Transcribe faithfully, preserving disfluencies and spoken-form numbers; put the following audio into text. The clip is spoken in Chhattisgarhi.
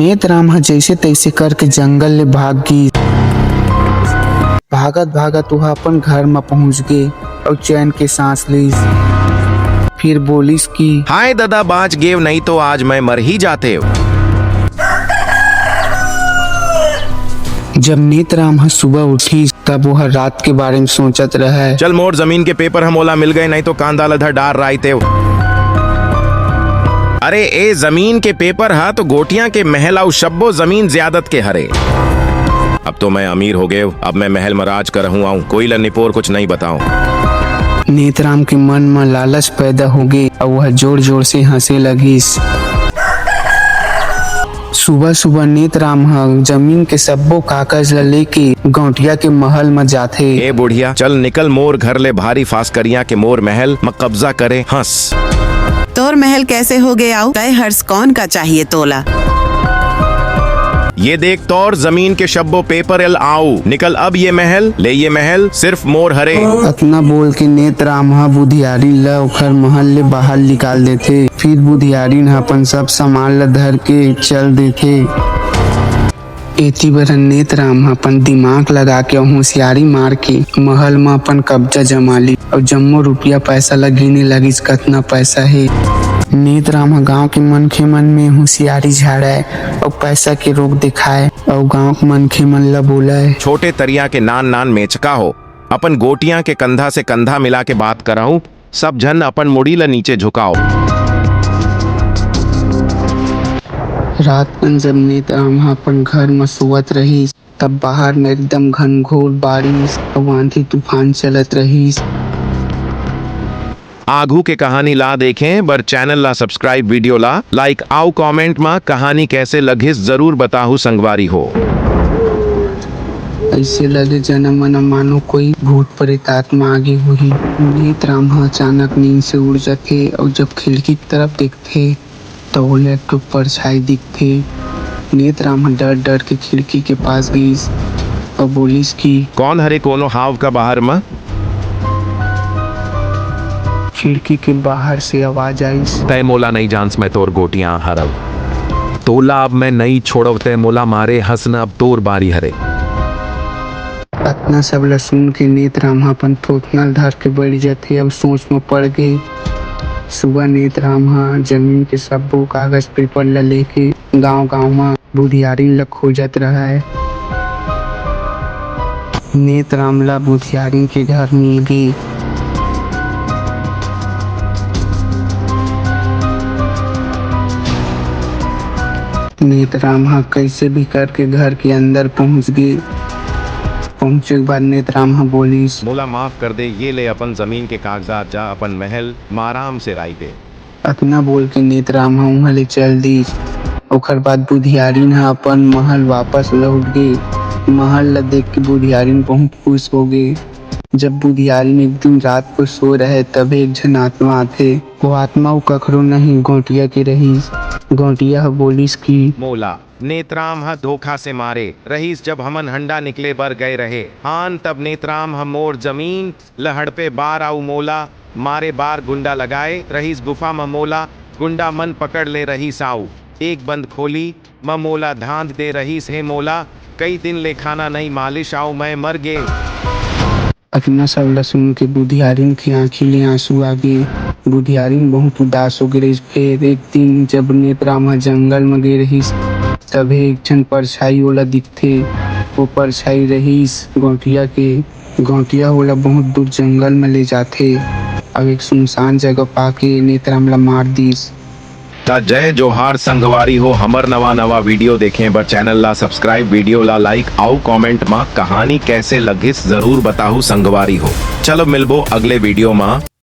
नेतराम ह जइसे तइसे करके जंगल ले भाग गिस। भागत भागत ओहा अपन घर म पहुंच गे अउ चैन के सांस लीस। फिर बोलिस कि, "हाय ददा, बांच गेव, नहीं तो आज मैं मर ही जातेव।" जब नेतराम ह सुबह उठिस, तब ओह रात के बारे में सोचत रहय। चल, मोर जमीन के पेपर ह मोला मिल गए, नहीं तो कांदा ल धर डार राइतेव। अरे, ए जमीन के पेपर ह तो गोटियां के महल अउ सब्बो जमीन ज्यादत के हरे। अब तो मैं अमीर हो गेव, अब मैं महल म राज करहूं आऊं, कोई ल निपोर कुछ नहीं बताऊं। नेतराम के मन म लालच पैदा होगे अउ वह जोर-जोर से हंसे लगिस। सुबह-सुबह नेतराम ह जमीन के सब्बो कागज ल लेके गौंटिया के महल म जाथे। ए बुढ़िया, चल निकल मोर घर ले, भारी फासकरिया के मोर महल म कब्जा करे हंस। तोर महल कैसे हो गे आऊ? तय हर्ष कौन का चाहिए तोला? ये देख तोर जमीन के सब्बो पेपर ल आऊ, निकल अब ये महल, ले ये महल सिर्फ मोर हरे। अतना बोल के नेतराम ह बुधियारी ल ओखर महल ले बाहर निकाल देथे। फिर बुधियारिन ह अपन सब सामान ल धर के चल देथे। एती बर नेतराम ह अपन दिमाग लगा के होशियारी मार के महल म अपन कब्जा जमा ली अउ जम्मो रुपया पैसा ल गिने लगिस, कतना पैसा हे। नेतराम ह गांव के मनखे मन में होशियारी झाड़य अउ पैसा के रोग दिखाय अउ गांव के मनखे मन ल बोलय। छोटे तरिया के नान नान मेचका हो, अपन गोटियां के कंधा से कंधा मिला के बात करहूं, सब झन अपन मुड़ी ल नीचे झुकाओ। रात कन जब नेतराम ह अपन घर म सोवत रहिस, तब बाहर म एकदम घनघोर बारिश अउ आंधी तूफान चलत रहिस। आघू के कहानी ला देखें बर चैनल ला सब्सक्राइब, वीडियो ला लाइक अउ कमेंट मा कहानी कैसे लगिस जरूर बताहू संगवारी हो। अइसे लगे जनम मन मानो कोई भूत प्रेत आत्मा आगे होही। नेतराम ह अचानक नींद से उड़ जथे अउ जब खिड़की की तरफ देखथे, त ओला एक ठो परछाई दिखथे। नेतराम ह डर-डर के खिड़की के पास गिस अउ बोलिस कि, "कौन हरे, कोनो हाव का बाहर म?" खिड़की के बाहर से आवाज आइस। "तै मोला नइ जानस, मैं तोर गोटियां हरव। तोला अब मैं नइ छोड़व, तै मोला मारे हस न, अब तोर बारी हरे।" अतना सब ल सुन के नेतराम ह अपन थोथना ल धर के बइठ जथे अउ सोच म पड़ गे। सुबह नेतराम ह जमीन के सब्बो कागज पेपर ल लेके गांव-गांव म बुधियारिन ल खोजत रहय। नेतराम ल बुधियारिन के घर मिल गे। नेतराम ह कइसे भी करके घर के अंदर पहुंच गे। पहुंचे के बाद नेतराम ह बोलिस, "मोला माफ कर दे, ये ले अपन जमीन के कागजात, जा अपन महल म आराम से रहिबे।" अतना बोल के नेतराम ह उहां ले चल दिस। ओखर बाद बुधियारिन ह अपन महल वापस लौट गे। महल ल देख के बुधियारिन बहुत खुश हो गे। जब बुधियारिन एक दिन रात को सो रहे, तभे एक झन आत्मा आथे। वो आत्मा वो कखरो नहीं, गौंटिया के रहिस। गौंटिया ह बोलिस कि, "मोला नेतराम ह धोखा से मारे रहिस, जब हमन हंडा निकले बर गए रहे हान, तब नेतराम ह मोर जमीन ल हड़पे बार अउ मोला मारे बार गुंडा लगाए रहिस। गुफा म मोला गुंडा मन पकड़ ले रहिस अउ एक बंद खोली म मोला धांध दे रहिस हे। मोला कई दिन ले खाना नइ मालिस अउ मैं मर गे।" अतना सब ल सुन के बुधियारिन के आंखी ले आंसू आ गे। बुधियारिन बहुत उदास हो गे रहिस। फेर एक दिन जब नेतराम ह जंगल म गे रहिस, तभे एक झन परछाई ओला दिखथे। वो परछाई रहिस गौंटिया के। गौंटिया ओला बहुत दूर जंगल म ले जाथे अउ एक सुनसान जगह पाके नेतराम ला मार दिस। त जय जोहार संगवारी हो, हमर नवा नवा वीडियो देखे बर चैनल ला सब्सक्राइब, वीडियो ला लाइक अउ कमेंट मा कहानी कैसे लगिस जरूर बताहू संगवारी हो। चलो मिलबो अगले वीडियो मा,